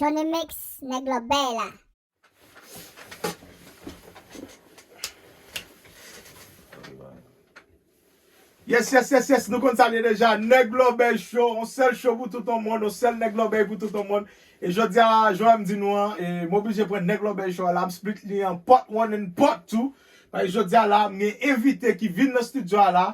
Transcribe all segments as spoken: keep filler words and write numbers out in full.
Tony Mix, nèg lòbèy la. Yes, yes, yes, yes, nou konn sa l ye deja. Nèg lòbèy show, yon sèl show pou tout yon monn, yon sèl nèg lòbèy pou tout yon monn. E jodi a, jan m di nou an, e, m oblije pran nèg lòbèy show a la, m split li an part one and part two. Paske jodi a la, m gen envite ki vin nan estidyo a la,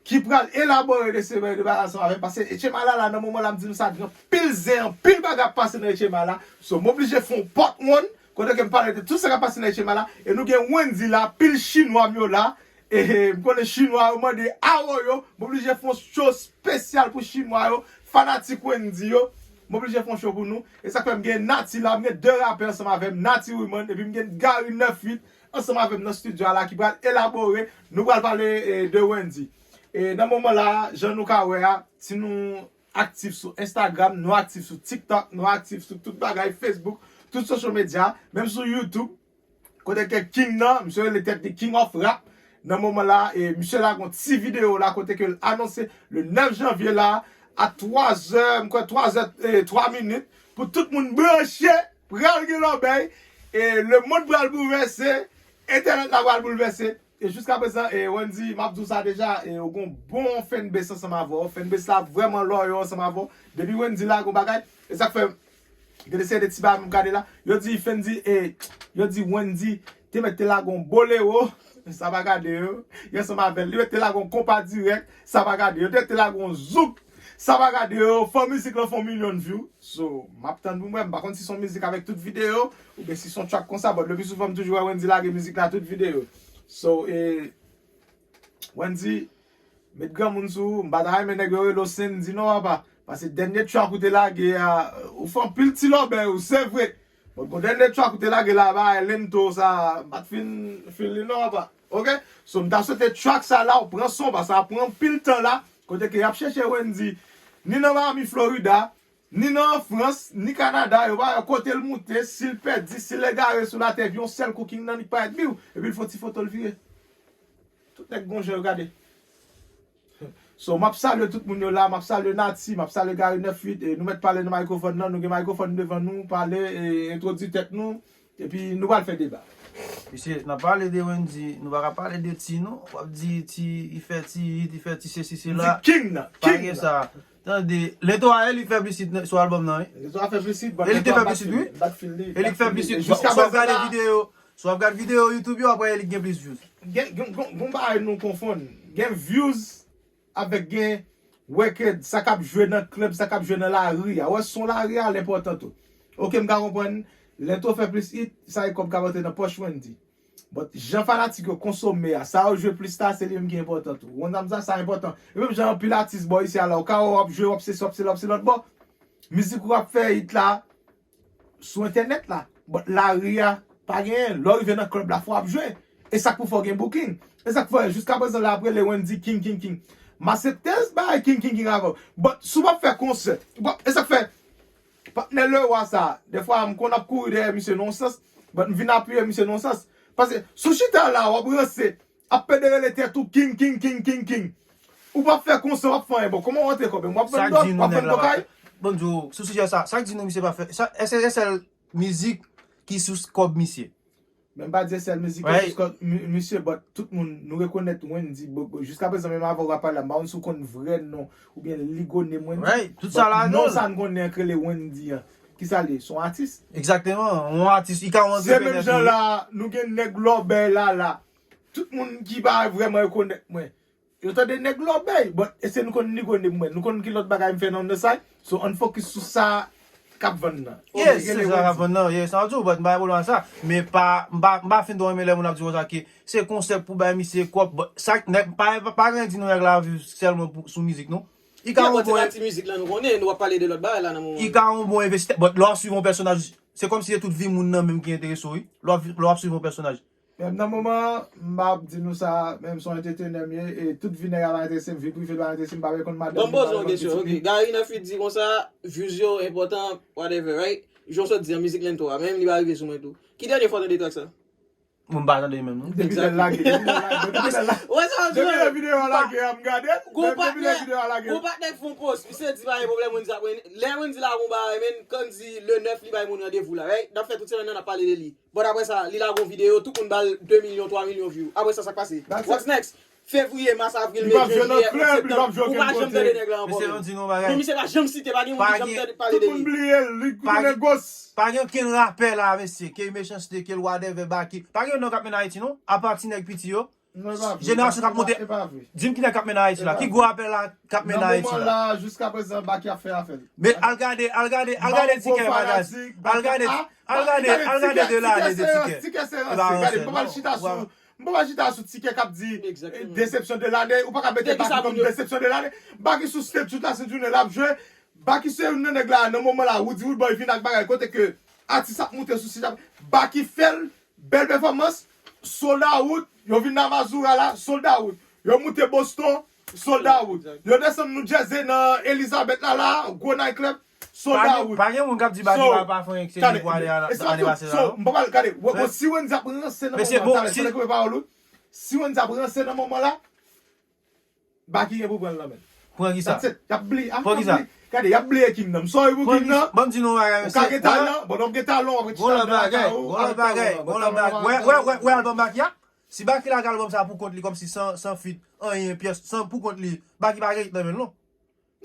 ki pral elabore de semèn de bagay ansanm avè m. Paske Etchema la, la, nan moman la, m di nou sa, gen anpil zen, anpil bagay ap pase nan Etchema la. So, m oblije fè yon part one, kote ke m pale de tout sa k ap pase nan Etchema la. E nou gen Wendy la, pil chinwa m yo la. E, e, m konnen chinwa yo mande awo yo, m oblije fè yon show espesyal pou chinwa yo, fanatik Wendy yo. M oblije fè yon show pou nou. E sa k fè m gen Nati la, m gen de rapè ansanm avè m, Nati Wiman, epi m gen Gary nèf uit ansanm avè m nan estidyo a la ki pral elabore, nou pral pale, e, de Wendy. E nan moman la, jan nou ka wè a, si nou aktif sou Instagram, nou aktif sou TikTok, nou aktif sou tout bagay, Facebook, tout social media, menm sou YouTube, kote ke King nan, misye rele tèt li King of Rap, nan moman la, e misye lage yon ti videyo la, kote ke l anonse le nèf janvye la, a twa zè, m kwè twa zè, e twa minit, pou tout moun branche, pral gen lòbèy, e lemonn pral boulvèse, entènèt la pral boulvèse. E jiska prezan, e Wendy, m ap di w sa deja, e ou gon bon fanbase ansanm avè w. Fanbase la vrèman loyal ansanm avè w. Depi Wendy lage yon bagay, e sa k fè, gen de seri de ti bagay m gade la. Yo di Fendi, e, yo di Wendy te mèt te lage yon bolero, sa pa gade yo. Yo ansanm avè l. Li mèt te lage yon konpa dirèk, sa pa gade yo. Te mèt te lage yon zouk, sa pa gade yo. Fò mizik lan fè yon milyon view. So, m ap tann pou m wè. M pa konn si se yon mizik avèk tout videyo, oubyen si se yon track konsa, but le pi souvan m toujou wè Wendy lage mizik la tout videyo. So, e, Wendy, met granmoun sou ou, m pa ta renmen nèg yo rele w Sendy non, papa. Paske dènye track ou te lage a, ou fè anpil ti lòbèy, ou se vre. Bon, bon, dènye track ou te lage la, ba, lento sa, m pa t fin feel li non, papa. Oke? So, m ta swete track sa la, ou pran son, paske sa pran anpil tan la, kote ke y ap chèche Wendy, ni nan Miami, Florida, ni nan Frans, ni Kanada, yo pa wè kote l moute, si l pèdi, si l egare sou latè, epi yon sèl kou King nan li parèt biw, epi l fè yon ti foto l vire. Tout nèg gon jan yo gade. So, m ap salye tout moun yo la, m ap salye Nati, m ap salye Gary nèf uit, e nou mèt pale nan mikrofòn nan, nou gen mikrofòn devan nou, pale, e entwodui tèt nou, epi nou pral fè deba. Mesye, n ap pale de Wendy, nou pa ka pale de Ti non, w ap di Ti, li fè ti hit, li fè ti sesi, sela. Di King nan, King nan. Tande, Lento a, e li k fè plis hit sou albòm nan, wi. Lento a fè plis hit, but e li k te fè plis hit, wi. E li k fè plis hit. Si w ap gade videyo, si w ap gade videyo YouTube yo, apre e li k gen plis views. Gen, gen, gen, gen bagay nou konfonn. Gen views avèk gen record, sa k ap jwe nan club, sa k ap jwe nan lari a. Wè, son lari a, l enpòtan tou. Oke, m ka konprann. Lento fè plis hit, sa e kòb k ap rantre nan pòch Wendy. But jan fanatik yo konsome a, sa yo jwe plis la, se li menm ki enpòtan tou. Ou konn sa m di w sa, sa enpòtan. E menm jan anpil atis bò isi a la, ou ka wè w ap jwe, w ap se sa, w ap se la, w ap se lòt bò. Mizik ou ap fè hit la sou entènèt la. But lari a, pa genyen. Lè w rive nan club la, fò w ap jwe. E sa k pou fè w gen booking. E sa k fè, jiska prezan la, ap rele Wendy King, King, King. M aksepte bagay King, King, King avè w. But si w p ap fè konsè, bon, e sa k fè, patnè Lewa sa, dèfwa m konn ap kouri dèyè misye nan yon sans, but m vin apiye misye nan yon sans. Paske si w chita la, w ap ranse, ap pede rele tèt ou King, King, King, King, King. Ou p ap fè konsè, w ap fè anyen. Bon, kòman w rantre kòb? W ap vann dòg, w ap vann kokay? Bon, di w, sou sijè sa, sa k di nou misye pa fè, sa, èske se sèl mizik ki sous kòb misye? Men m pa di sèl mizik ki sous kòb mi-, misye, but tout moun, nou rekonèt Wendy, bo-, bo-, jiska prezan, menm avan w ap pale la, m pa konn si w konn vrè non, oubyen Ligonne Wendy. Right, tout sa ladan l. Non sa n konnen an k rele Wendy an. Kisa l ye? Se yon atis? Egzakteman, yon atis, li ka yon antreprenè tou. Se menm jan la, nou gen nèg lòbèy la, la. Tout moun ki pa vrèman rekonèt mwen, yo tande nèg lòbèy, but èske nou konn Ligonne mwen? Nou konn ki lòt bagay m fè nan the side? So, ann focus sou sa k ap vann nan. Yes, se sa k ap vann nan, yes, sa w di w, but m pa gen pwoblèm ak sa. Men pa, m pa, m pa fin twò renmen lè moun ap di konsa ke se konsèp pou bay misye kòb, but sa, nèg, pa, pa, pa gen di nou nèg la viv sèlman pou, sou mizik, non. Li ka yon bon, ti mizik la nou konnen, nou ap pale de lòt bagay la nan moman. Li ka yon bon envestitè, but lè w ap swiv yon pèsonaj, se kòmsi se tout vi moun nan menm ki enterese w, wi. Lè w ap, lè w ap swiv yon pèsonaj. Men nan moman an, m pa ap di nou sa, men m se yon entertainer m ye, e tout vi nèg a pa enterese m, vi prive l pa enterese m, m pa bezwen konn madanm li, m pa bezwen konn pitit li. Ban m poze yon kesyon, ok. Gary nèf uit di konsa, views yo enpòtan, whatever, right? Jan w sot di an, mizik Lento a, menm li pa rive sou mwen tou. Ki dènye fwa w tande track sa? Mwen pa tande menm non. Depi lè lage, depi lè lage, depi lè lage. Depi lè videyo a lage, a m gade. Depi lè videyo a lage. Gon patnè k fè yon pòs, misye di pa gen pwoblèm, Wendy ap, lè Wendy la gon bagay, men, Kandi le nèf li bay moun randevou la, right? N ap fè tout semèn nan, n ap pale de li. But apre sa, li la gon videyo, tout moun ba l de milyon, twa milyon view. Apre sa, sa k pase? What's next? Fevriye, mas, avril, me, jen, jiyè, èt, septanm, ou pa janm tande nèg la ankò menm. Non, misye pa janm site, pa gen moun ki janm tande pale de li. Tout moun bliye l, li tounen ghost. Pa gen okenn rapè la, mesye, ke Mechanste, ke l whatever, Baky. Pa gen non k ap mennen Ayiti non, apa ti nèg piti yo. Jenerasyon k ap monte. Di m ki nèg k ap mennen Ayiti la, ki gwo rapè la k ap mennen Ayiti la. Nan moman la, jiska prezan, Baky ap fè afè l. Men al gade, al gade, al gade Tikè Magazine. Al gade, al gade, al gade de lane de Tikè. Tikè se ranse. Gade, m pa pral chita sou M pa pral chita sou Tikè k ap di desepsyon de lane, ou pa ka mete Baky kòm desepsyon de lane. Baky sou stage tout la sent jounen l ap jwe. Baky se youn nan nèg la nan moman la, Roody Roodboy vin ak bagay kote ke atis ap moute sou stage la. Baky fè l, bèl pèfòmans, sold out, yo vin nan Mazura la, sold out. Yo moute Boston, sold out. Yo desann New Jersey nan Elizabeth la la, gwo night club, sold out. Pa gen moun k ap di Baky pa fè yon eksele pou ane pase la non. M pa pral gade, si Wendy ap ranse nan moman la, talè fò n koupe pawòl ou. Si Wendy ap ranse nan moman la, Baky gen pou pran l nan men l. Pran kisa? That's it. Y ap bliye, ah, y ap bliye. Gade, y ap bliye King nan. M sorry pou King nan. Ban m di nou yon bagay, mesye. Ou ka gen talan, bon, w gen talan, w ap rete chita nan lakay ou, gon lòt bagay, gon lòt bagay. Wè, wè, wè, wè album Baky a? Si Baky lage album sa pou kont li, kòmsi san, san feat, anyen, pyès, san pou kont li, Baky pa gen hit nan men l non.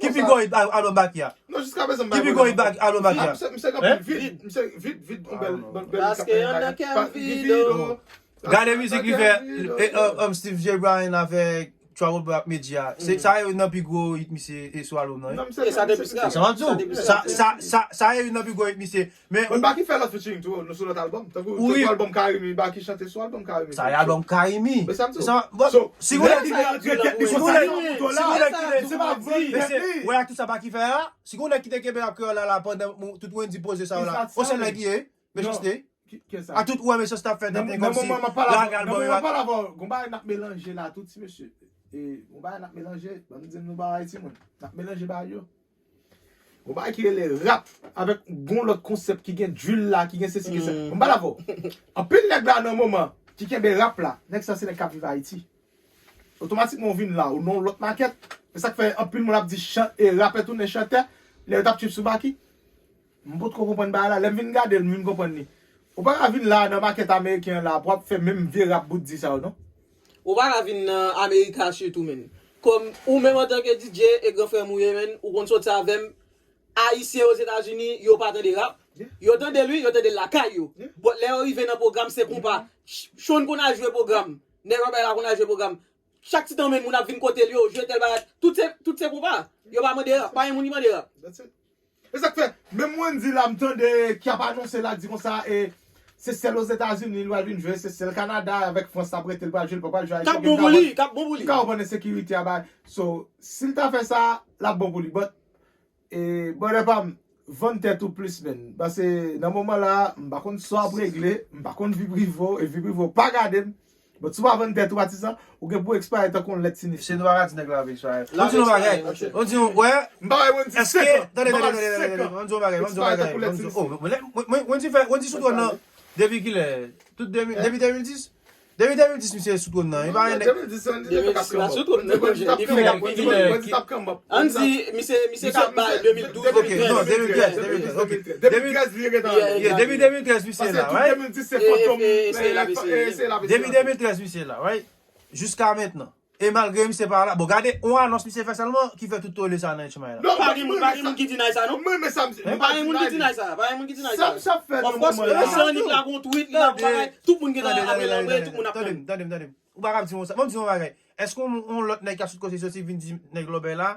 Ki pi gwo hit al-, album Baky a? Non, jiska prezan m pa. Ki pi gwo hit Baky, album Baky a? Misye, misye gen anpil vid, misye vid, vid, yon bèl, bèl, bèl. Paske yon nan kè m vid, oh. Gade mizik li fè, e, e, um, Steve J. Bryan avèk Trouble Black Media. Se, sa e youn nan pi gwo hit misye e sou album nan, wi. E sa depi sa. Sa, sa, sa, sa e youn nan pi gwo hit misye. Men Baky fè lòt featuring tou, nou sou lòt album. Tankou, tankou album Carimi, Baky chante sou album Carimi. Sa e album Carimi. Men sa m di w. So, si ou nèg ki te, si ou nèg, si ou nèg ki te, mesye, wè ak tout sa Baky fè a, si ou nèg ki te kenbe rap kreyòl la la pandan tout Wendy poze sa yo la, on sèl nèg ki ye, Mechanste. A tout ou wè Mechanste ap fè tenten kòmsi lage album yo. Nan moman m ap pale avè w, gon bagay n ap melanje la tou, ti mesye. E, gon bagay n ap melanje, ban m di nou bagay timoun. N ap melanje bagay yo. Gon bagay ki rele rap avèk gon lòt konsèp ki gen drill la, ki gen sesi, ki gen sa. M pale avè w. Anpil nèg la nan moman ki kenbe rap la, nèg sa se nèg k ap viv Ayiti. Otomatikman ou vin la, ou nan yon lòt makèt. E sa k fè anpil moun ap di chan-, e, rapè tounen chantè, lè yo t ap trip sou Baky. M potko konprann bagay la, lè m vin gade l, m vin konprann li. Ou pa ka vin la nan makèt ameriken an la, pou w ap fè menm vye rap bout di sa yo, non. Ou pa ka vin nan Amerika sitou, menn. Kòm ou menm antanke D J e gran frè m ou ye, menn, ou konn soti avè m, Ayisyen Ozetazini, yo pa tande rap. Yo tande l, wi, yo tande l lakay yo. But lè yo rive nan pwogram, se konpa. Ch-, Sean konn al jwe pwogram. Nèg anba la konn al jwe pwogram. Chak ti tan, menn, moun ap vin kote l, yo jwe tèl bagay. Tout se, tout se konpa. Yo pa mande rap. Pa gen moun ki mande rap. E sa k fè, menm Wendy la, m tande k ap anonse la, di konsa, e, se sèl Ozetazini li pral vin jwe, se sèl Kanada avèk Frans l ap rete, l pral jwe, li pa pral jwe Ayiti. K ap bon pou li, k ap bon pou li. Ou ka konprann ensekirite a bay. So, si l ta fè sa, l ap bon pou li. But, e, brother pa m, vann tèt ou plis, menn. Paske nan moman la, m pa konn sa w ap regle, m pa konn vi prive w, e vi prive w pa gade m. Bon, si w pa vann tèt ou, atis lan, ou gen pou w expire tankou yon lèt sinifye. Se nou pa ka di nèg la ap expire. Mwen di nou bagay. Mwen di nou, wè. M pa bay Wendy senk an. Tande, tande, tande, tande, tande. Mwen di yon bagay, mwen di yon bagay. Mwen di, oh, mwen, mwen, mwen, Wendy fè, Wendy sou twòn nan. Depi kilè? Tout de mil, depi de mil dis? Depi de mil dis, misye sou twòn nan. E pa gen nèg. De mil dis, Wendy te fè kap kanbòp. Li fè kap kanbòp. Depi kilè? Wendy t ap kanbòp. Ann di, misye, misye ka bay de mil douz, de mil trèz. Ok, non, de mil trèz, de mil trèz, ok. De mil trèz, li gentan ale. Yeah, depi de mil trèz, misye la, right? De mil dis, se fantom. Depi de mil trèz, misye la, right? Jiska mentnan. E malgre misye pa la, bon, gade, on anons misye fè sèlman ki fè tout tole sa nan H M I la. Non, pa gen moun, pa gen moun ki deny sa, non. Mwen, men sa, mwen pa gen moun ki deny sa, pa gen moun ki deny sa. Sa, sa fè nan moman la. Of course, misye annik la gon tweet, li la bagay, tout moun gentan ap elanbre, tout moun ap tann. Tande m, tande m, tande m. Ou pa ka di yon sa. Mwen di yon bagay. Èske yon, yon lòt nèg k ap sot kote soti vin di nèg lòbèy la,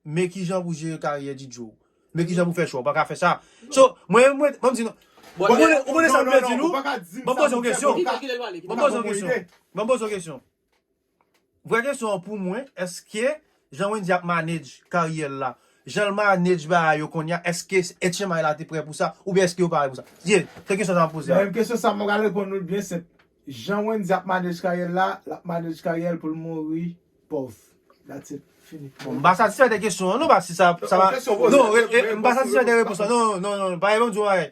men kijan pou jere karyè D J w? Men kijan pou fè chwa? Ou pa ka fè sa. So, mwen, mwen, mwen di nou. Ou konnen, ou konnen sa m vle di nou? Mwen poze yon kesyon. Mwen poze yon kesyon. Mwen poze yon kesyon. Vrè kesyon an pou mwen, èske jan Wendy ap manage karyè l la, jan l manage bagay yo kounye a, èske H M I la te prè pou sa, oubyen èske yo pare pou sa? Ye, se kesyon sa m ap poze a. Menm kesyon sa, mwen pral reponn ou l byen senp. Jan Wendy ap manage karyè l la, l ap manage karyè l pou l mouri pòv. That's it. Fini. Bon, m pa satisfè de kesyon an, non, paske sa, sa va, non, m pa satisfè de repons la. Non, non, non, non, pa reponn di yon bagay.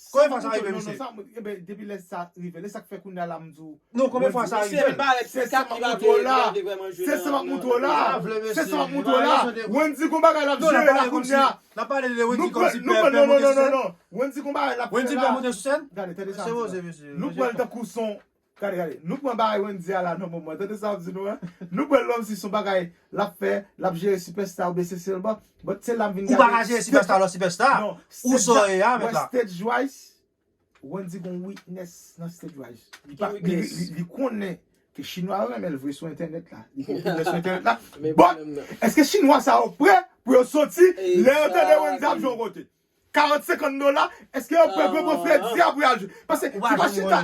Konbyen fwa sa rive, mesye? Depi lè sa rive, lè sa k fè kounye a la m di w. Non, konbyen fwa sa rive? Se sa m ap montre w la. Se sa m ap montre w la. Se sa m ap montre w la. Wendy gon bagay l ap jere la kounye a. N ap pale de Wendy kòmsi pè monte sou sèn. Wendy gon bagay l ap fè la. Gade, tande sa. Nou pran l tankou son. Gade, gade. Nou pran bagay Wendy a la nan moman. Tande sa m di nou an. Nou pran l kòmsi son bagay l ap fè, l ap jere sipèsta oubyen se sèlman. But se la m vin gade. Ou pa ka jere sipèsta lè w sipèsta. Ou sa w ye a, mèt la. Stage wise, Wendy gon weakness nan stage wise. Li pa li, li, li konnen ke chinwa yo renmen l vre sou entènèt la. Li gen pwoblèm sou entènèt la. But èske chinwa sa yo prè pou yo soti lè yo tande Wendy ap jwe yon kote? Karant senkant dola, èske yo prè pou yo fè dyab pou y al jwe? Paske se pa chita.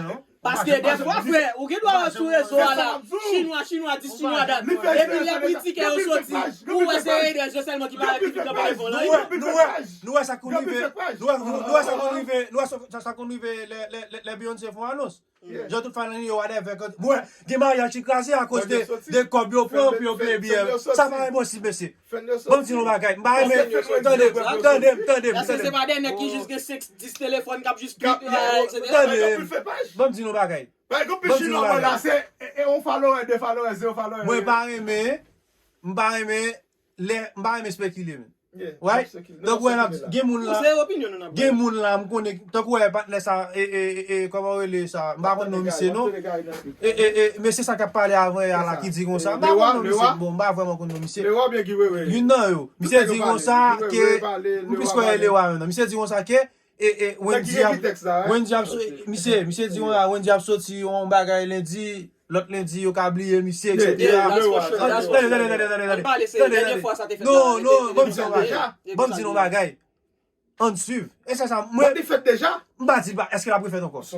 Paske dèfwa, frè, ou gen dwa wè sou rezo a la, chinwa, chinwa dis, chinwa dat. Epi lè pri tikè yo soti, ou wè se Eden sèlman ki parèt ki vin kanpe devan lan. Nou wè, nou wè sa konn rive, nou wè, nou wè sa konn rive, nou wè sa, sa konn rive lè, lè, lè, lè Beyoncé fè yon anons. Jan tout fan li yo whatever. Mwen, gen maryaj ki kraze akoz de, de kòb yo pran pou yo peye biyè. Sa pa enposib, mesye. Ban m di nou bagay. M pa renmen. Tande m, tande m, tande m. Èske se pa de nèg ki jis gen senk, dis telefòn k ap jis pit, etsetera? Tande m. Ban m di nou bagay. Ban m di nou bagay. Mwen pa renmen, m pa renmen lè, m pa renmen spekile, men. Right? Donk, wè, gen moun la, gen moun la, m konnen, tankou wè, patnè sa, e, e, e, e, kòman w rele sa? M pa konn non misye, non. E, e, e, mesye sa k ap pale avan yè a la ki di konsa. M pa konn non misye. Bon, m pa vrèman konn non misye. Youn nan yo. Misye di konsa ke, m plis kwè e Lewa menm nan. Misye di konsa ke, e, e, Wendy ap, Wendy ap, misye, misye di konsa, Wendy ap soti yon bagay lendi, lòt lendi, yo ka bliye misye, etsetera. Tande, tande, tande, tande, tande, tande, tande. Non, non, ban m di nou bagay. Ban m di nou bagay. Ann swiv. E se sa, mwen. Li fèt deja? M pa di l pa, èske l ap refèt ankò? M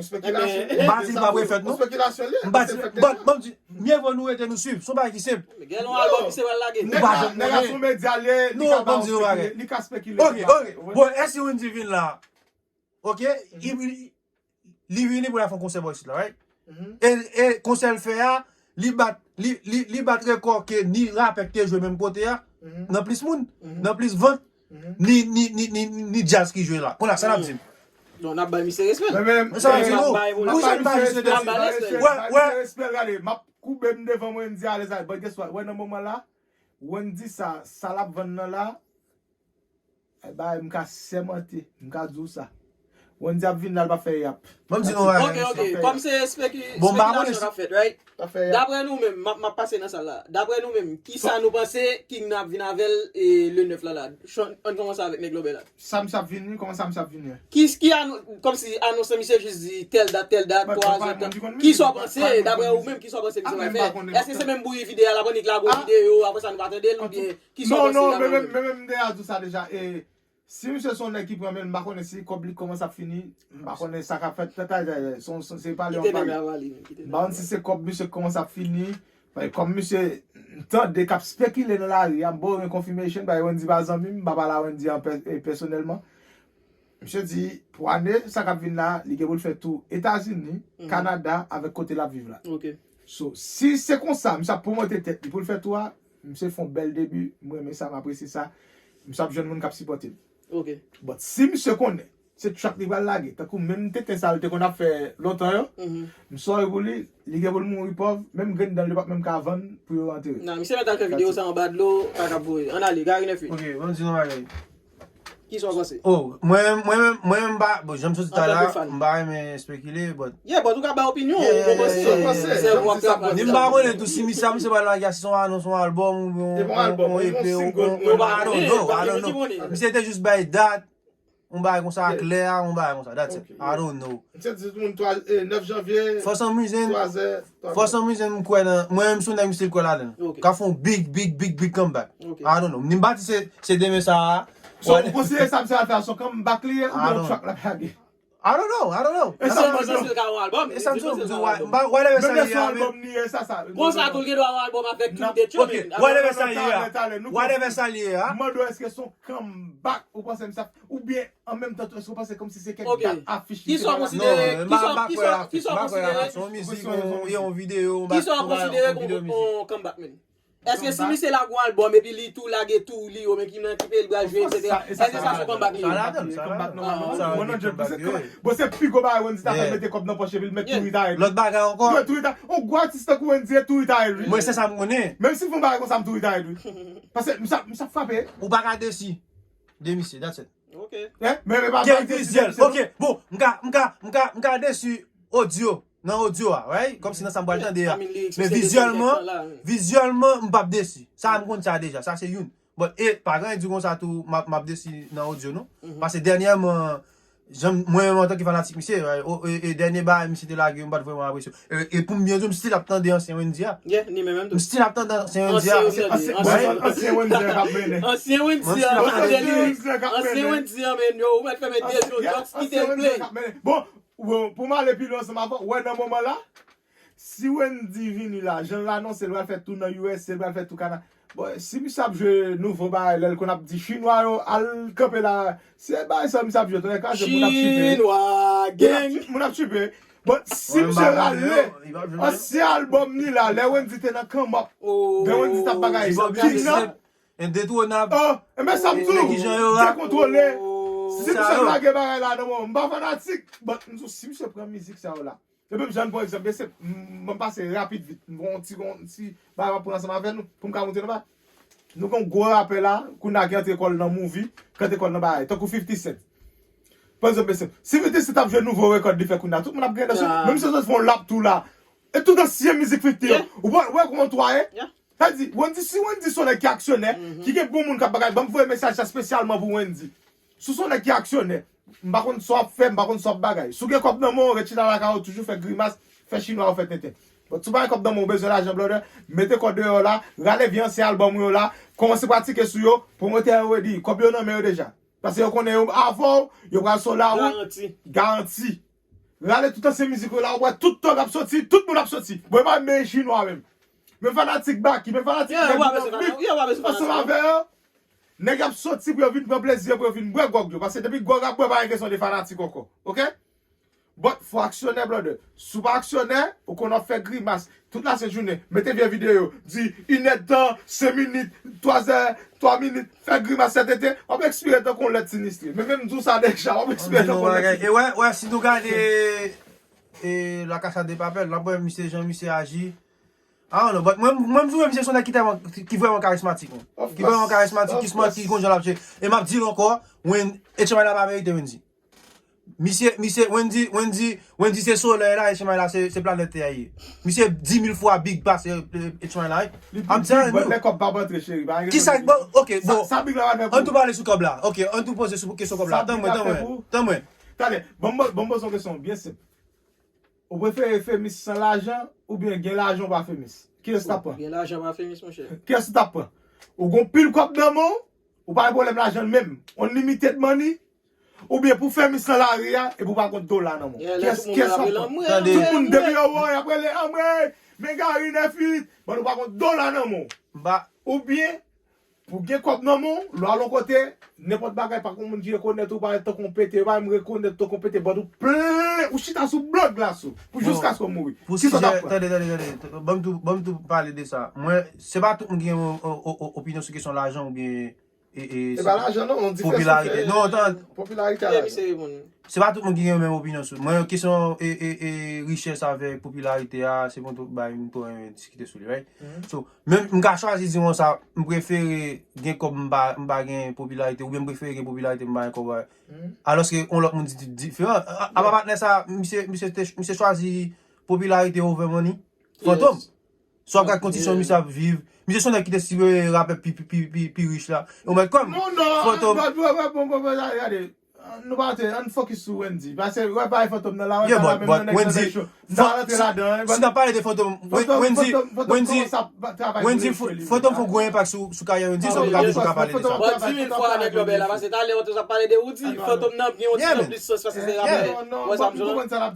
pa di l p ap refèt, non. M pa di, ban, ban m di, mye vo nou rete nou swiv. Se yon bagay ki senp. Gen yon albòm misye pral lage. Ou pa janm konnen. Non, ban m di nou bagay. Ok, ok. Bon, èske Wendy vin la? Ok? Li, li, li vini pou l al fè yon konsè bò isit la, right? E, e konsè l fè a, li bat, li, li, li bat rekò ke ni rapè ki te jwe menm kote a, nan plis moun, nan plis vant, ni, ni, ni, ni, ni djaz ki jwe la. Kounye a, sa n ap di m? Non, n ap bay misye respè. Sa n ap di nou? Pou sa n bay misye respè? Wè, wè. Respè, gade, m ap koube m devan Wendy alèz, but guess what? Wè, nan moman la, Wendy sa, sa l ap vann nan la, Ay, bagay, m ka sèmante, m ka di w sa. Wendy ap vin la, l p ap fè yap. Ban m di nou bagay. Ok, ok. Kòm se spekilasyon k ap fèt, right? Daprè nou menm, m ap, m ap pase nan sal la. Daprè nou menm, kisa nou panse King nan ap vin avè l, e, le nèf la la? Ann kòmanse avèk nèg Lòbèy la. Sa misye ap vini, kòman sa misye ap vini? Ki, ki anou-, kòmsi anons lan misye jis di tèl dat, tèl dat, twa zè, tèl. Kisa w panse, daprè ou menm, kisa w panse misye pral fè? Èske se menm bouyi videyo a l ap annik lage yon videyo, apre sa nou pa tande l, oubyen kisa w panse daprè ou menm? Non, non, men menm, men menm m deja di w sa deja, e, Si misye se yon nèg ki pran men l, m pa konnen si kòb li kòmanse ap fini, m pa konnen sa k ap fèt. Tèt a, se yon, se, se pale yon pale. M pa konn si se kòb misye k kòmanse ap fini. Paske kòm misye, m tande k ap spekile nan lari a, m poko gen confirmation, paske Wendy pa zanmi m, m pa pale a Wendy an pè-, e, pèsonèlman. Misye di, pou ane sa k ap vin la, li gen pou l fè tou Etazini, Kanada, avèk kote l ap viv la. So, si se konsa, misye ap pwomote tèt li pou l fè tou a, Misye fè yon bèl debi, m renmen sa, m apresye sa. Misye ap jwenn moun k ap sipòte l. But si misye konnen se track li pral lage, tankou menm tenten sa l te konn ap fè lontan yo, m sorry pou li, li gen pou l mouri pòv, menm grenn dan l yo p ap menm ka vann pou yo antere. Nan, misye mèt al fè videyo sa anba dlo, pa k ap voye. Ann ale, Gary Nèfit. Ok, ban m di nou yon bagay. Kisa w panse? Oh, mwen menm, mwen menm, mwen menm m pa, bon, jan m sot di talè a, m pa renmen spekile, but Yeah, but ou ka bay opinyon ou, ou konprann. Ni m pa konnen tou si misye, misye pral lage a, si se yon anons, yon albòm, yon, yon, yon E P, yon, yon, I don't know, I don't know. Misye te jis bay dat, yon bagay konsa klè a, yon bagay konsa, that's it. I don't know. Misye di tout moun twa, e, nèf janvye, twa zè, twa zè. For some reason, m kwè nan, mwen menm sou nèg misye kwè ladan. Ka fè yon big, big, big, big comeback. I don't know. Ni m pa di se, se demen sa a. So, ou konsidere sa misye al fè a se yon comeback li ye, oubyen yon track l ap lage? I don't know, I don't know. E sa m di w, m pa, whatever sa ye a, men. Konsa tou, l gen dwa yon albòm avèk King Tech yo, men. Whatever sa ye a, whatever sa ye a. M mande w, èske se yon comeback ou panse misye ap, oubyen an menm tan tou, èske w panse kòmsi se kèk dat afich li te pral ap. Kisa w konsidere, kisa w, kisa w konsidere, se yon mizik, yon videyo, kisa w konsidere kòm yon comeback, men? Èske si misye lage yon albòm epi li tou lage tou li yo, men ki nan ki peyi l pral jwe, etsetera, èske sa se yon comeback li ye? Sa ladan, sa ladan. One hundred percent comeback. Bon, se pi gwo bagay Wendy ta fè, mete kòb nan pòch epi l met tou retire. Lòt bagay ankò. Tou retire. On gwo atis tankou Wendy e tou retire, wi. Mwen se sa m konnen. Menm si l fè yon bagay konsa, m tou retire, wi. Paske m sa, m sa frape. Ou pa ka desi de misye, that's it. Ok. Gen vizyèl. Ok, bon, m ka, m ka, m ka, m ka desi odyo, nan odyo a, right? Kòmsi nan sa m pral tande a. Men vizyèlman, vizyèlman, m p ap desi. Sa, m konn sa deja. Sa, se youn. But, e, pa gen di konsa tou, m ap, m ap desi nan odyo, non. Paske dènyèman, jan, mwen menm antanke fanatik misye, right? O, e, e dènye bagay misye te lage, m pa t vrèman apresye. E, e pou m byen di w, m still ap tande ansyen Wendy a. Yeah, ni menm menm tou. M still ap tande ansyen Wendy a. Ansyen Wendy a. Ansyen Wendy a k ap mennen. Ansyen Wendy a, ansyen Wendy a, men yo, ou mèt fèmen de zye w, just kite l play. Bon, bon, pou m ale pi lwen ansanm avè w, wè nan moman la, si Wendy vini la, jan l anonse l pral fè tou nan U S A, l pral fè tou Kana. Bon, si misye ap jwe nouvo bagay, lè l konn ap di chinwa yo, al kanpe la, se bagay sa misye ap jwe, tonnè kraze, moun ap tripe. Chinwa gang. Moun ap tripe. Bon, si misye rale ansyen albòm li la, lè Wendy te nan Come Up, lè Wendy t ap bagay, Big Nan. Endetwonab. Oh, enben sa m di w, dekontwole. Si misye lage bagay la nan mwen, m pa fanatik, but m di w, si misye pran mizik sa yo la, epi m jwenn bon egzanp, mesye, m, m pase rapid vit. M gon ti, gon ti bagay m ap pran ansanm avè nou, pou m ka montre nou bagay. Nou gon gwo rapè la, kounye a ki antre kò l nan movie, ki antre kò l nan bagay, tankou fifty Cent. Pa egzanp, mesye, si fifty Cent ap jwe nouvo rekòd li fè kounye a, tout moun ap gen nan sou. Menm si yo sot fè yon lap tou la. E tout ansyen mizik fifty yo. Ou wè, wè kòman tou a ye? Sa di, Wendy, si Wendy se yon nèg ki aksyonè, ki gen bon moun k ap bagay, ban m voye mesaj sa espesyalman pou Wendy. Si w se yon nèg ki aksyonè, m pa konn sa w ap fè, m pa konn sa w ap bagay. Si w gen kòb nan men w, ret chita lakay ou, toujou fè grimas, fè chinwa yo fè tenten. But si w pa gen kòb nan men w, ou bezwen lajan, brother, mete kò deyò la, rale vye ansyen albòm ou yo la, kòmanse pratike sou yo, pwomotè yo ready, kòb yo nan men yo deja. Paske yo konnen yo avè w, yo pral sou lawou. Garanti. Garanti. Rale tout ansyen mizik yo la, ou wè tout tòg ap soti, tout moun ap soti. Bon, e pa menm chinwa menm. Men fanatik Baky, men fanatik nèg yo nan bik, ansanm avè yo. Nèg ap soti pou yo vin pran plezi yo, pou yo vin bwè gwòg yo. Paske depi gwòg ap bwè, pa gen kesyon de fanatik ankò. Oke? But fò aksyonè, brother. Si w pa aksyonè, ou konn w ap fè grimas. Tout lasent jounen, mete vye videyo, di inèdtan, senk minit, twazè, twa minit, fè grimas sètete, w ap ekspire tankou yon lèt sinistre. Men menm di w sa deja, w ap ekspire tankou yon lèt sinistre. E wè, wè, si nou gade, e, La Casa de Papel, n ap wè misye, jan misye aji. I don't know, but mwen, mwen, m twouve misye se yon nèg ki tèlman, ki vrèman karizmatik, man. Ki vrèman karizmatik, ki smart, ki konn jan l ap jwe. E m ap di l ankò, Wen-, H M I la pa merite Wendy. Misye, misye, Wendy, Wendy, Wendy se solèy la, H M I la se, se planèt tè a ye. Misye di mil fwa big pase, eh, H M I la, wi. I'm telling you. Lè kòb pa ap antre, cheri, pa gen kesyon de big. Kisa, bon, ok, bon. Sa big la pa fè pou ou. Ann tou pale sou kòb la. Ok, ann tou poze sou kesyon kòb la. Tann mwen, tann mwen, tann mwen. Tande, ban m, ban m poze yon kesyon byen senp. Ou prefere famous san lajan oubyen gen lajan ou pa famous? Kiyès ou t ap pran? Gen lajan pa famous, monchè. Kiyès ou t ap pran? Ou gon pil kòb nan men w, ou pa gen pwoblèm lajan menm. Unlimited money, oubyen pou famous nan lari a, epi ou pa gon dola nan men w. Kiyès, kiyès w ap pran? Tout moun depi yo wè w, y ap rele anmwey, men Gary nèf uit, but ou pa gon dola nan men w. Oubyen, pou gen kòb nan men w, lè w al yon kote, nenpòt bagay, pa gon moun ki rekonèt ou, parèt tankou w pete, yo pa menm rekonèt tankou w pete, but ou plen, ou chita sou blo glas ou, pou jiskaske w mouri. Kisa w t ap pran? Tande, tande, tande, ban m tou, ban m tou pale de sa. Mwen, se pa tout moun ki gen o-, o-, o-, o-, opinyon sou kesyon lajan oubyen, e, e, se pa lajan non, yon diferans popilarite. Non, tande. Popilarite a lajan. Se pa tout moun ki gen menm opinyon sou. Mwen, kesyon, e, e, e, richès avèk popilarite a, se bon tout bagay m tou renmen diskite sou li, right? So, men m ka chwazi di konsa, m prefere gen kòb m pa, m pa gen popilarite, oubyen m prefere gen popilarite m pa gen kòb. Alòske yon lòt moun di, di diferan. A, apa patnè sa, misye, misye te, misye chwazi popilarite over money. Fantom. Si w ap gad kondisyon misye ap viv, misye se yon nèg ki te sipoze rapè pi, pi, pi, pi, pi rich la. Ou mèt kwè m. Fantom. Nou pa te, ann focus sou Wendy. Paske, wè, pa Fantom nan la, wè, yeah, but, but Wendy, si n ap pale de Fantom, Wendy, Wendy, Wendy, Fantom fè gwo enpak sou, sou karyè Wendy, so nou ka toujou ka pale de sa. Bon, di mil fwa nèg lòbèy la, paske talè w te ap pale de Woody, Fantom nan gen yon ti jan plis sans paske se rapè. Wè sa m di w la?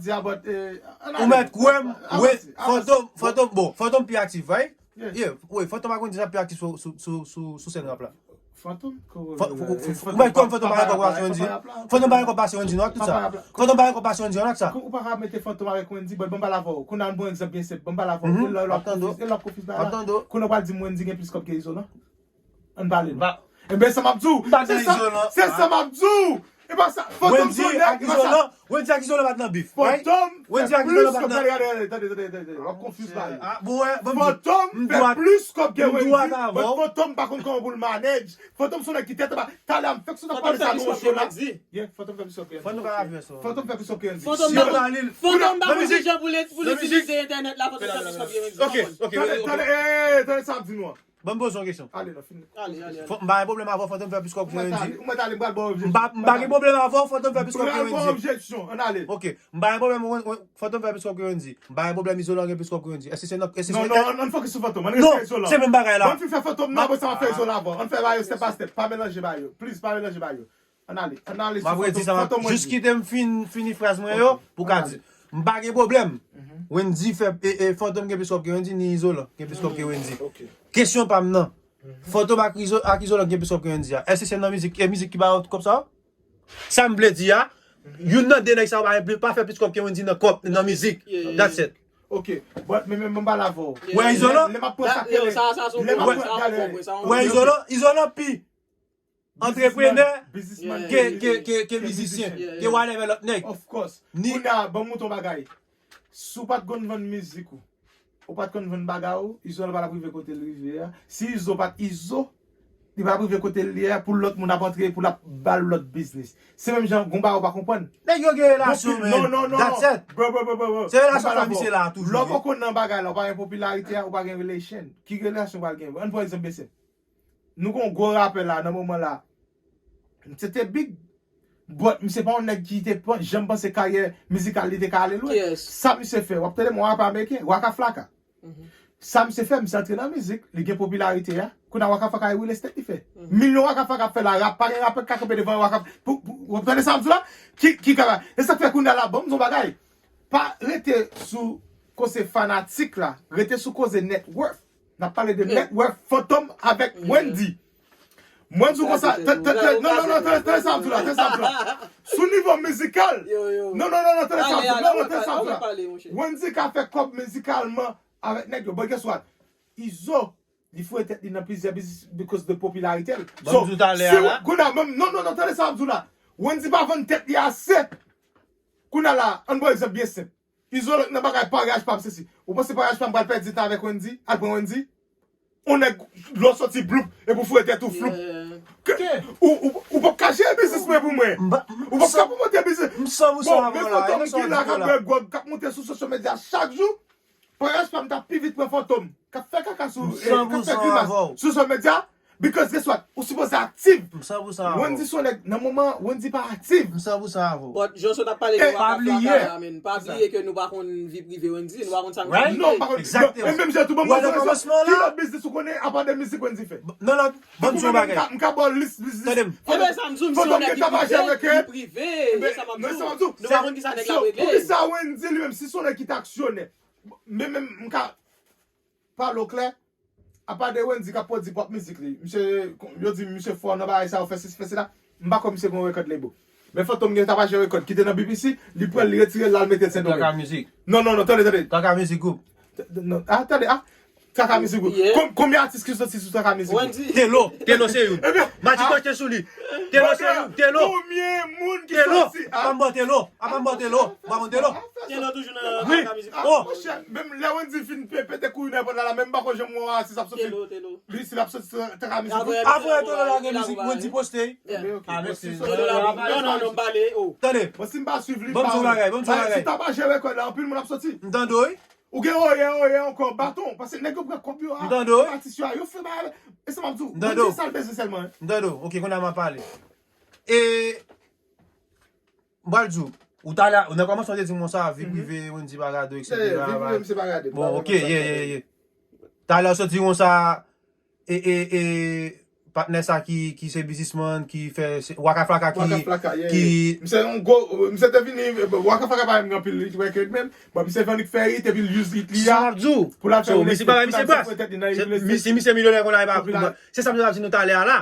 Ou mèt kwè m, wi, Fantom, Fantom, bon, Fantom pi aktif, right? Yeah, wi, Fantom ak Wendy sa pi aktif sou, sou, sou, sou, sou sèn rap la. Fantom? Ou bay kòb Fantom pa gen kòb pase Wendy? Fantom pa gen kòb pase Wendy non ak tout sa. Fantom pa gen kòb pase Wendy non ak sa. Ou pa ka mete Fantom avèk Wendy, but ban m pale avè w. Kounye a, ann pran egzanp byen senp, ban m pale avè w. E lè w ap konfis, e lè w ap konfis bagay la. Kounye a, w pral di m Wendy gen plis kòb ke Izolan? Ann pale non. Enben, sa m ap di w. Se sa, se sa m ap di w. E pa sa. Fantom se yon nèg, e pa sa. Wendy ak Izolan pa t nan bif, right? Wendy ak Izolan pa t nan. Gade, gade, gade, tande, tande, tande, tande. W ap konfis bagay yo. Fantom fè plis kòb ke Wendy, but Fantom pa konn kòman pou l manage. Fantom se yon nèg ki tèt anba. Talè a m fèk sot ap pale sa nan yon show la. Yeah, Fantom fè plis kòb ke Wendy. Fantom pa ka fè sa. Fantom fè plis kòb ke Wendy. Fantom pa konn, Fantom pa konn kijan pou l, pou l itilize entènèt la, Fantom fè plis kòb ke Wendy. Ok, ok. Tande, tande, eh, tande sa m ap di nou an. Ban m poze w yon kesyon. Ale, nan fini. Ale, ale, ale. M pa gen pwoblèm avè w, Fantom fè plis kòb ke Wendy. Ou mèt ale, m pral ba w objeksyon. M pa, m pa gen pwoblèm avè w, Fantom fè plis kòb ke Wendy. M pral ba w objeksyon. Ann ale. Ok. M pa gen pwoblèm, Fantom fè plis kòb ke Wendy. M pa gen pwoblèm, Izolan gen plis kòb ke Wendy. Èske se nan, èske se... Non, non, ann fòkis sou Fantom. Ann rete Izolan. Non, se menm bagay la. Ban m fin fè Fantom nan, apre sa, m ap fè Izolan avè w. Ann fè bagay yo step by step. Pa melanje bagay yo. Please, pa melanje bagay yo. Ann ale, ann ale sou Fantom, Fantom Wendy. Jis kite m fin, fini fraz mwen yo, pou ka di. M pa gen pwoblèm. Wendy fè, e, e, Fantom gen plis kòb ke Wendy, ni Izolan gen plis kòb ke Wendy. Kesyon pa m nan. Fantom ak Izo-, ak Izolan gen plis kòb ke Wendy a. Èske se nan mizik, e mizik ki ba yo kòb sa yo? Sa m vle di a, youn nan de nèg sa yo pa, pa fè plis kòb ke Wendy nan kòb, nan mizik. That's it. Ok, but men, men, men m pale avè w. Wè Izolan? Lè m ap pran sa kele, lè m ap pran, gade, wè Izolan, Izolan pi antreprenè ke, ke, ke, ke mizisyen, ke whatever lòt nèg. Of course. Kounye a, ban m montre w bagay. Si w pa t konn vann mizik ou, ou pa t konn vann bagay ou, Izo pa t ap rive kote l rive a. Si Izo pa t Izo, li pa t ap rive kote l ye a pou lòt moun ap antre, pou l ap ba l lòt biznis. Se menm jan, gon bagay ou pa konprann. Nèg yo gen relasyon, man. Non, non, non. That's it. Bro, bro, bro, bro, bro. Se relasyon fanmi se la toujou. Lè w poko nan bagay la, ou pa gen popilarite a, ou pa gen relation. Ki relasyon w pral gen? Ann pran egzanp byen senp. Nou gon gwo rapè la, nan moman la. Misye te big, but misye pa yon nèg ki te pa, janm panse karyè mizikal li te ka ale lwen. Sa misye fè, w ap tande m, yon rapè ameriken, Waka Flocka. Sa misye fè, misye antre nan mizik, li gen popilarite a. Kounye a Waka Flocka e real estate li fè. Milyon Waka Flocka ap fè la, rap, pa gen rapè k ka kanpe devan Waka, pou, pou, w ap tande sa m di w la? Ki, ki ka, e sa k fè kounye a la, ban m di w yon bagay. Pa rete sou koze fanatik la, rete sou koze net worth. N ap pale de net worth Fantom avèk Wendy. Mwen di w konsa, non, non, non, tande, tande sa m di w la, tande sa m di w la. Sou nivo mizikal, non, non, non, non, tande sa m di w la, non, non, tande sa m di w la. Wendy ka fè kòb mizikalman avèk nèg yo. But guess what? Izo, li foure tèt li nan plizyè biznis because de popilarite l. So, si w, kounye a, non, non, non, tande sa m di w la. Wendy pa vann tèt li ase. Kounye a la, ann pran egzanp byen senp. Izolan nan bagay paryaj pa m sesi. Ou panse paryaj pa m pral pèdi tan avèk Wendy? Al pran Wendy? On nèg lè w soti bloup epi w foure tèt ou floup. Ou, ou, ou p ap ka jere biznis mwen pou mwen. Ou p ap ka pwomote biznis. Bon, men fantom ki la k ap bwè gwòg, k ap monte sou social media chak jou. Paryaj pa m t ap pi vit pran fantom k ap fè kaka sou, k ap fè grimas sou social media. Because guess what? Ou sipoze aktif. Wendy se yon nèg, nan moman, Wendy pa aktif. M san pou san avè w. But Joshua t ap pale de Waka Flocka la, men pa bliye ke nou pa konn vi prive Wendy, nou pa konn sa Wendy fè. Non, pa konn. E menm jan tou, ban m yon rezon. Ki lòt biznis ou konnen apa de mizik Wendy fè? Non, non, ban m di yon bagay. M ka ba w lis biznis. Tande m. Fantom gentan pa jere ke. Prive, e sa m ap di w. Nou pa konn ki sa nèg la ap regle. Poukisa Wendy li menm, si se yon nèg ki te aksyonè, men menm m ka pale w klè, apa de Wendy k ap pwodui pwòp mizik li. Misye, yo di misye fò nan bagay sa yo, fè sesi, fè sela. M pa kwè misye gen yon record label. Men Fantom gentan pa jere record ki te nan B P C, li pran l, li retire l, l al mete l Sendomeng. Kaka Mizik. Non, non, non, tande, tande. Kaka Mizik Group. Ah, tande, ah. Kaka Mizik Group. Konbyen atis ki soti sou Kaka Mizik Group? Telo, Telo se youn. Magic Touch te sou li. Telo se youn, Telo. Konbyen moun ki soti? Apa m ba w Telo? Apa m ba w Telo? Ou pa konn Telo? Telo toujou nan Kaka Mizik. Oh. Monchè, menm lè Wendy fin pe-, pete kouyon nan pòt la, la, menm m pa konn janm wè yon atis ap soti. Telo, Telo. Li, si l ap soti Kaka Mizik Group. Apre Telo lage mizik, Wendy poste. Ah, mèsi. Non, non, non, m pale. Oh. Tande. Bon, si m pa swiv li, m pa wè. Ban m di w yon bagay, ban m di w yon bagay. Si ta pa jere kòd la, anpil moun ap soti. M tande w, wi. Ou gen oye, oye ankò, baton. Paske nèg yo pran kòb yo a. M tande w, wi. Atis yo a, yo fè bagay. E sa m ap di w. M tande w. Wendy sa l bezwen sèlman, wi. M tande w. Ok, kounye a m ap pale. E, m pral di w, ou talè, nan kòmansman w te di m konsa, vi prive, Wendy pa gade w, et cetera. Vi prive m se pa gade. Bon, ok, yeah, yeah, yeah. Talè w sot di konsa, e, e, e, patnè sa ki, ki se biznismann, ki fè, se, Waka Flocka ki, Waka Flocka, yeah, ki yeah. Misye yon gwo, misye te vini, Waka Flocka pa menm gen anpil hit record menm, but misye fè yon hit fè hit, epi l use hit li a. Sa m ap di w. Pou l al fè yon escape, pou l al fè tèt li nan real estate. Misye, misye milyonè konn la, e pa, se sa m te ap di nou talè a la.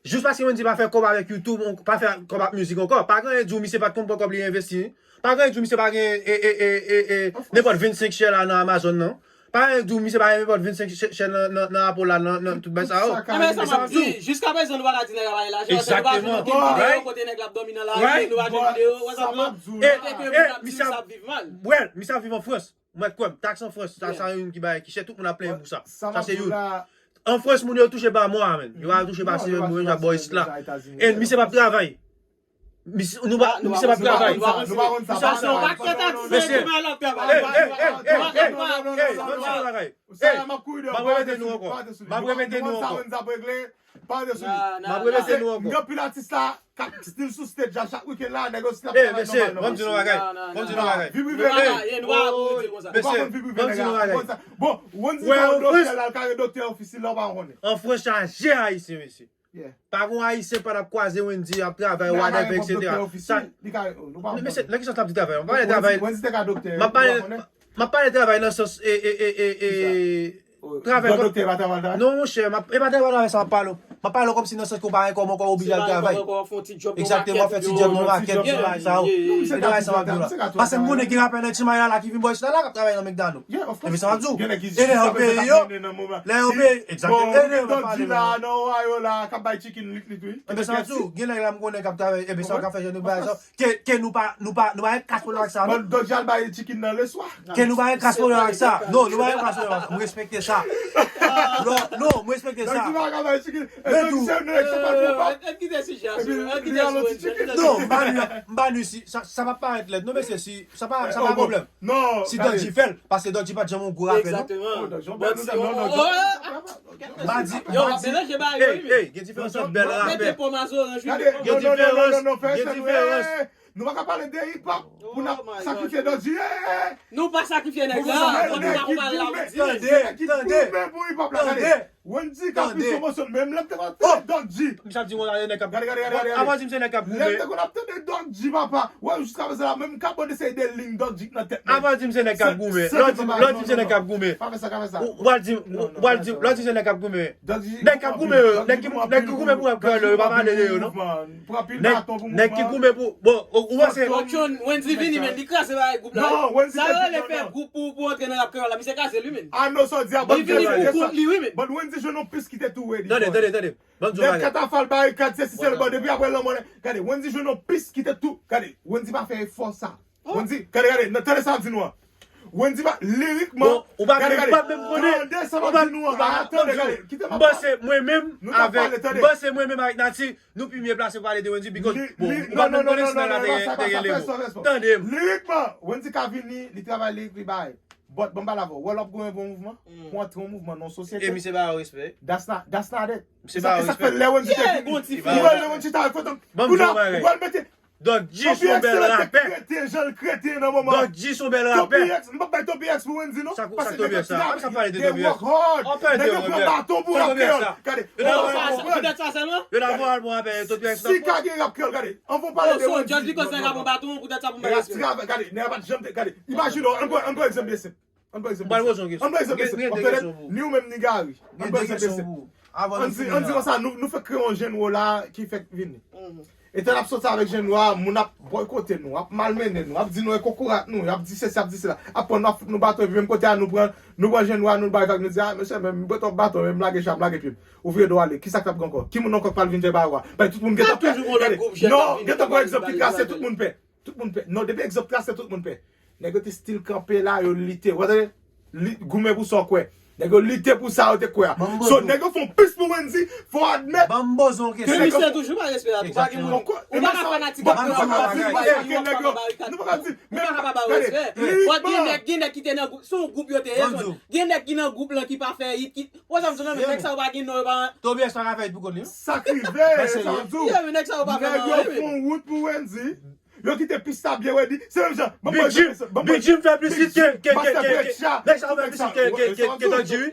Jis paske Wendyy pa fè kòb avèk YouTube, pa fè kòb ak mizik ankò. Pa gen anyen di w misye pa t konn pran kòb li envesti. Pa gen anyen di w misye pa gen e, e, e, e, e, nenpòt vennsenk chè la nan Amazon nan. Pa gen anyen di w misye pa gen nenpòt vennsenk chè, chè nan, nan, nan Apple la, nan, nan tout bagay sa yo. Ebyen sa m ap di, jiskaprezan nou pa ka di nèg la pa gen lajan, nou pa jwenn okenn videyo kote nèg la ap dòmi nan lari, nou pa jwenn videyo, wè sa m ap di w. E, e, e, misye ap viv mal. Well, misye ap viv an Frans. Mwen kwè m, taks an Frans, sa, sa youn ki bay, ki chè, tout moun ap plenyen pou sa. Sa se youn. An Frans, moun yo touche pa mwa, menn. Yo pa touche pa sirèn, moun yo ap bò isit la. E misye p ap travay. Misye, nou pa, misye p ap travay. Misye ap travay. Mesye, hey, hey, hey, hey, hey, ban m di nou bagay. Hey, m ap repete nou ankò. M ap repete nou ankò. M ap repete nou ankò. Gen anpil atis la k ap still sou stage la chak weekend la, nèg yo still ap travay nòmalman. Ban m di nou bagay. Ban m di nou bagay. Vi prive nèg. Ou pa konn vi prive nèg la. Bon, Wendyy se yon doktè la, l ka gen doktè ofisye la, ou pa konnen. An Frans chaje Ayisyen, mesye. Pa gon Ayisyen pa t ap kwaze Wendyy ap travay, whatever, et cetera. Sa, mesye, nan ki sans l ap di travay? M ap pale travay. M ap pale M ap pale travay nan sans e, e, e, e, e, travay. Doktè pa travay la? Non, monchè, m ap, e pa travay travay sa m ap pale w. M ap pale w kòmsi nan sans ke w pa gen kòb ankò, w oblije al travay. Egzakteman, w ap fè ti djòb nan makèt, ti bagay sa yo. Se bagay sa m ap di w la. Paske m konnen gen rapè nan Ti Maya la ki vin bò isit la, la k ap travay nan McDonald. Ebyen sa m ap di w. E lè yo peye yo, lè yo peye, egzakteman, e lè yo pa pale. Nan Ohio la, k ap bay chicken lit lit wi. Ebyen sa m ap di w, gen nèg la m konnen k ap travay, ebyen sa yo ka fè jan de bagay sa yo. Ke, ke nou pa, nou pa, nou pa gen kras pwoblèm ak sa, non. Ban Dodgy al bay chicken nan leswa. Ke nou pa gen kras pwoblèm ak sa. Non, nou pa gen kras pwoblèm ak sa. M respekte sa. Non, non, m respekte sa. Dodgy pa ka bay chicken. E Dodgy se nèg sa pa bon pa. Epi li al nan ti chicken. Non, m pa ni, m pa ni si, sa, sa pa parèt lèd. Non, mesye, si, sa pa, sa pa pwoblèm. Non. Si Dodgy fè l, paske Dodgy pa t janm yon gwo rapè, non. Egzakteman. M pa di, m pa di. Hey, hey, gen diferans ant bèl rapè. Gen diferans, gen diferans. Nou pa ka pale de hip hop pou n ap sakrifye Dodgy. Nou pa sakrifye nèg la. Nèg ki goumen, nèg ki goumen pou hip hop la. Gade, Wendyy ka plis pwomosyon menm lè m te konn ap tande Dodgy. Misye ap di w nèg k ap goumen. Avan di m se nèg k ap goumen. Lè m te konn ap tande Dodgy papa. Wè jiskaprezan la menm m ka pran de seri de liy Dodgy k nan tèt mwen. Avan di m se nèg k ap goumen. Lè w di m se nèg k ap goumen. Pa fè sa, pa fè sa. W al di, w al di, lè w di se nèg k ap goumen. Nèg k ap goumen yo, nèg ki, nèg ki goumen pou rap kreyòl yo, yo pa pale de yo, non. Nèg, nèg ki goumen pou, bon, ou, ou panse. Wendyy vini, men, li kraze bagay gwoup la. Sa yo rele fè gwoup pou, pou antre nan rap kreyòl la, misye kraze li, men. Li vini pou kont li, wi, men. Bon, Wendyy jwenn yon pis ki te tou ready. Tande, tande, tande. Ban m di w yon bagay. Nèg katafal barikad, se si sèlman, depi apre lanmò, gade, Wendyy jwenn yon pis ki te tou, gade, Wendyy pa fè efò sa. Wendyy, gade, gade, tande sa m di nou an. Wendyy pa, lirikman, gade, gade, tande sa m ap di nou an, tande, gade, kite m ap pale. M panse mwen menm avèk, m panse mwen menm avèk Nati, nou pi mye plase pou pale de Wendyy, because, bon, ou pa menm konnen si nèg la te gen, te gen levo. Tande m. Lirikman, Wendyy ka vini, li travay lirik, li bay. But, ban m pale avè w, wè lè w ap goumen pou yon mouvman, pou antre yon mouvman nan yon sosyete. E misye ba yo respè. That's not, that's not it. Misye ba yo respè. E sa k fè lè Wendyy te vini, ou wè lè Wendyy ta kontan. Ban m di w yon bagay. Ou pral mete Dodgy se yon bèl rapè. Krete, jan l krete nan moman. Dodgy se yon bèl rapè. Toby X, m p ap bay Toby X pou Wendyy non. Paske nèg yo travay, they work hard. Nèg yo pran baton pou rap kreyòl. Gade. Yo ta vwè yon albòm. Poutèt sa sèlman? Yo ta vwè yon albòm avè Toby X. Si ka gen rap kreyòl, gade. Anvan w pale de Wendyy. Just because nèg la pran baton, poutèt sa pou m bay respè. Gade, nèg la pa t janm te, gade. Imajine w, ann pran, ann pran egzanp de senp. Ann pran egzanp de senp. Ann pran egzanp de senp. W ap tande ni ou menm ni Gary. Ann pran egzanp de senp. Ann di, ann di konsa, nou, nou fèk kreye yon jènwo la ki fèk vini. Etan n ap soti avèk jènwo a, moun ap bòykote nou, ap malmennen nou, ap di nou e kokorat nou, y ap di sesi, ap di sela, ap pran nou, ap fout nou baton, epi menm kote a, nou pran, nou pran jènwo a, nou bay vag, nou di, a, mesye, men m pran twòp baton, men m lage cha, m lage pye m. Ou vire do w ale, kisa k t ap gen ankò? Ki moun ankò k pral vin jere bagay la? Bay tout moun gentan pè. Gade, non, gentan pran egzanp ki trase, tout moun pè. Tout moun pè. Non, depi egzanp trase, tout moun pè. Nèg yo te still kanpe la, yo lite. Ou tande? Li, goumen pou sa w kwè. Nèg yo lite pou sa yo te kwè a. So, nèg yo fè yon pis pou Wendyy, fò w admèt. Ban m poze w yon kesyon. Ke misye toujou pa respè a tou, pa gen moun. Ou pa ka fanatik ap fè yon pis pou sa ke nèg yo. Nou pa ka di, men, gade, lirikman. Gen nèg, gen nèg ki te nan gwoup, se yon gwoup yo te ye, son. Gen nèg ki nan gwoup lan ki pa fè hit, ki, ou wè sa m di w lan, men nèg sa yo pa gen non, yo pa. Toby X pa ka fè hit pou kont li, non? Sa k rive, sa m di w. Nèg yo fè yon wout pou Wendyy. Yo kite pis la byen redi. Se menm jan. Big Jim, Big Jim fè plis hit ke, ke, ke, ke, ke, nèg sa yo fè plis hit ke, ke, ke, ke Doc G, wi.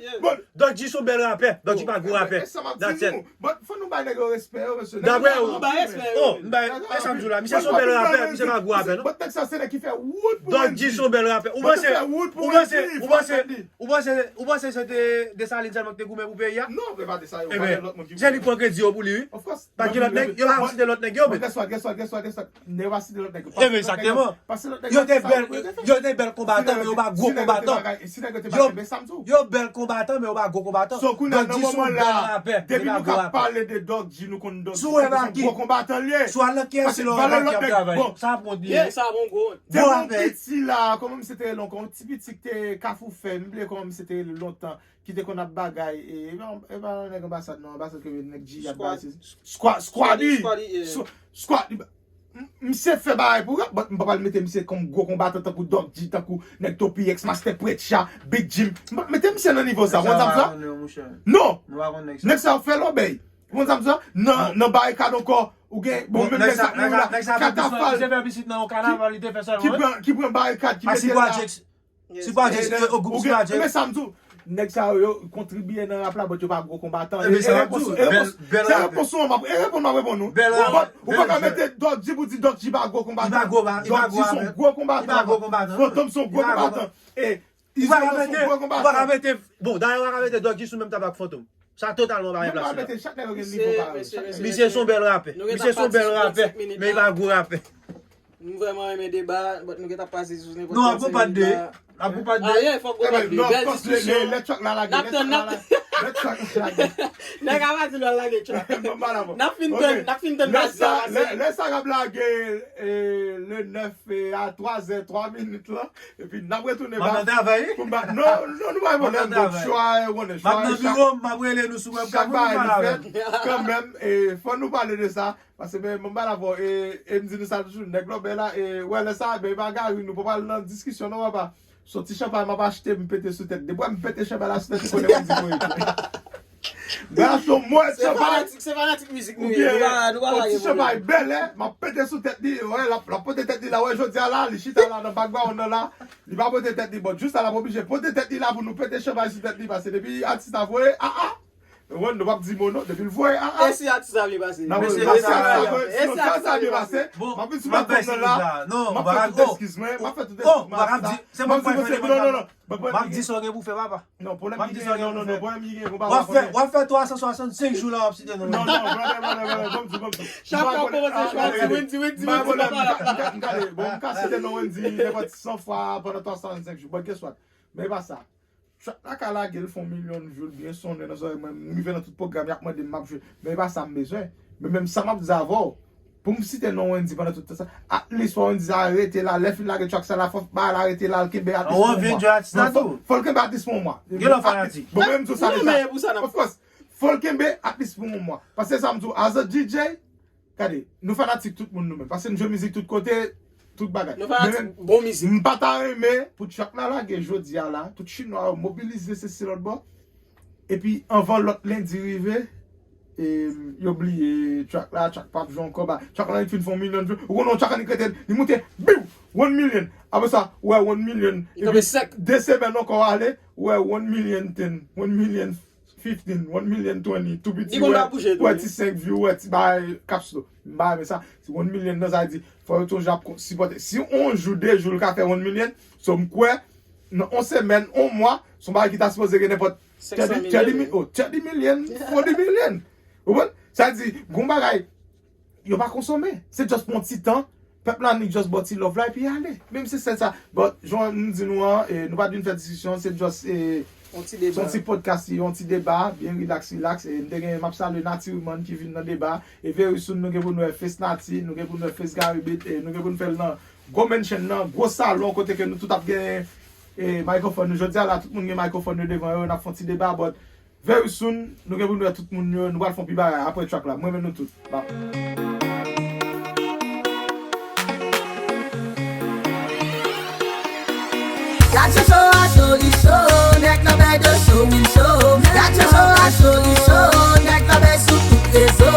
Doc G se yon bèl rapè. Doc G pa gwo rapè. That's it. But fò nou bay nèg yo respè yo, mesye. Daprè ou? Nou bay respè yo. Oh, m bay, e sa m di w la. Misye se yon bèl rapè, misye pa gwo rapè, non. But nèg sa se nèg ki fè wood pou Doc G se yon bèl rapè. Ou panse, ou panse, ou panse, ou panse, ou panse se te Desalin sèlman ki te goumen pou peyi a? Non, se pa Desalin, ou pa gen lòt moun ki goumen. Ebyen, se li pran kredi yo pou li, wi. Of course. Pa gen lòt nèg, yo pa site lòt nèg yo, men. Guess what, guess what, guess what, guess what? Nèg yo pa site lòt nèg yo. Ebyen, egzakteman. Yo te bèl, yo te bèl konbatan, men yo pa gwo konbatan. Yo, yo bèl konbatan, men yo pa gwo konbatan. So, kounye a, nan moman la, depi nou ka pale de Doc G, nou konn Doc G se yon gwo konbatan li ye. Sou al nan K F C, lè w wè ki ap travay. Sa ap wont li ye. Sa bon gwo. Te gon piti la, kòman misye te rele ankò? Yon ti piti ki te Kafou fè, m bliye kòman misye te rele lontan, ki te konn ap bagay, e, e pa, e pa nèg anbasad, non, anbasad ke nèg G ap bay, se Squad, Squaddy. Squaddy, yeah. Squaddy. M-, misye fè bagay pou rap, but m pa pral mete misye kòm gwo konbatan tankou Doc G, tankou nèg Toppy X, Master Pretcha, Big Jim. M pa mete misye nan nivo sa, ou konn sa m sa? Non. Nèg sa yo fè lòbèy. Ou konn sa m sa? Nan, nan Barikad ankò, ou gen, bon, menm nèg sa k mouri la, Katafal, ki pran, ki pran Barikad, ki mete la. Si pa Jakes, si pa Jakes, e, o gwoup si pa Jakes. Men sa m di w, nèg sa yo, yo kontribye nan rap la, but yo pa gwo konbatan. E, e repons ou, e repons, se repons ou, e repons m ap reponn ou. But ou pa ka mete Doc G pou di Doc G pa gwo konbatan. Doc G se yon gwo konbatan. Fantom se yon gwo konbatan. E Izrayèl se yon gwo konbatan. Ou pa ka mete, bon, dayè ou pa ka mete Doc G sou menm tab ak Fantom. Sa totalman pa gen plas la. Chak nèg yo gen nivo pa yo. Misye se yon bèl rapè. Misye se yon bèl rapè, men li pa gwo rapè. M vrèman renmen deba, but nou gentan pase sou nenpòt. Non, ap gon part de, ap gon part de. Ah, yeah, fòk gon part de. Bèl diskisyon. Lè track la lage, lè track la lage. Nèg a pa di lè lage track. N ap fin tann, n ap fin tann baz la pase. Lè sa k ap lage, e, le nèf, e, a twa zè twa minit la. Epi n ap retounen ba. M ap nan travay, wi. Non, non, nou pa reponn. M ap nan travay. M ap nan biwo m, m ap rele nou sou webcam, nou pale avè m. Kanmenm, e, fò nou pale de sa. Paske, men, mwen ba la vò, e, e m di nou sa toujou, nèg lòbèy la, e, wè, lè sa, men, bagay, wi, nou pa pral nan diskisyon, non, papa. Se yon ti chanpay m ap achte, m pete sou tèt. Depi m pete chanpay la sou tèt, ou konnen mwen di voye. Mwen achte yon mwen chanpay. Se fanatik, se fanatik mizik nou ye. Nou pa, nou pa lage pwoblèm. Yon ti chanpay bèlè, m ap pete sou tèt li, wè, l ap, l ap pote tèt li la, wè, jodi a la, li chita la nan background nan la, li pa pote tèt li, but jis la, l ap oblije pote tèt li la pou nou pete chanpay sou tèt li, paske depi atis la voye, a, a, Ou konprann, nou p ap di mo non, depi l voye a a. E si atis la byen pase? N ap voye, e si atis la byen pase? Bon, m ap vin sou platfòm nan la. Non, m ap fè tout eskiz mwen, m ap fè tout eskiz mwen. Se mwen k pral fè demann la. M ap di sa w gen pou fè, papa. Non, pwoblèm ki gen, non, non, non, pwoblèm ki gen, konpa. W ap fè, w ap fè twa san swasannsenk jou la, w ap site non. Non, non, brother, brother, brother, ban m di, ban m di. Chak fwa w kòmanse chwazi Wendy, Wendy, Wendy, papa. M ka, m ka, bon, m ka site non Wendy nenpòt san fwa pandan twa san swasannsenk jou. But guess what? Men e pa sa. Track la ka lage, l fè yon milyon view, l byen sonnen nan zòrèy mwen, m rive nan tout pwogram, y ap mande m, m ap jwe. Men e pa sa m bezwen. Men menm sa m ap di avè w, pou m site non Wendy pandan tout tan sa, at least fò Wendy sa rete la, lè fin lage track sa la, fò bagay la rete la, l kenbe at least pou yon mwa. Fò, fò l kenbe at least pou yon mwa. Bon, men m di w sa deja. Of course, fò l kenbe at least pou yon mwa. Paske sa m di w, as a D J, Gade, nou fanatik tout moun nou menm. Paske n jwe mizik tout kote, tout bagay. Nou fanatik bon mizik. M pa ta renmen pou track la lage jodi a la, tout chinwa yo mobilize sesi lòt bò. Epi anvan lòt lendi rive, e, yo bliye track la, track p ap jwe ankò, ba, track la li fin fè yon milyon view. Ou konnen yon track annik rete, li moute, biw, one million. Apre sa, ou wè one million. Epi de semèn ankò ale, ou wè one million ten, one million fifteen, one million twenty, tou piti, wè, wè ti senk view, wè ti bay kapslo. M pa renmen sa. Si one million nan, sa vle di, fò yo toujou ap kon-, sipòte. Si yon jou, de jou, l ka fè one million, so m kwè, nan yon semèn, yon mwa, se yon bagay ki ta sipoze gen nenpòt thirty, thirty mi-, oh, thirty million, forty million. Ou konprann? Sa vle di, gon bagay, yo pa konsome. Se just pou yon ti tan. Pèp la annik just ba w ti love la epi ale. Menm se sèl sa. But, jan m di nou an, e, nou pa t vin fè diskisyon, se just, e, se yon ti podcast, yon ti deba, byen relax, relax. E, m te gen, m ap salye Nati Wiman ki vin nan deba. E very soon, nou gen pou nou wè Face Nati, nou gen pou nou wè Face Gary Beat, e, nou gen pou nou fè l nan gwo mansion nan, gwo salon kote ke nou tout ap gen, e, mikrofòn nou. Jodi a la, tout moun gen mikrofòn yo devan yo, n ap fè yon ti deba, but Very soon, nou gen pou nou wè tout moun yo, nou pral fè yon pi bagay apre track la. Mwen renmen nou tout. Bye. Gad show show a soli show, nèg nan bèy de show, wi show. Gad show show a soli show, nèg nan bèy sou tout rezo.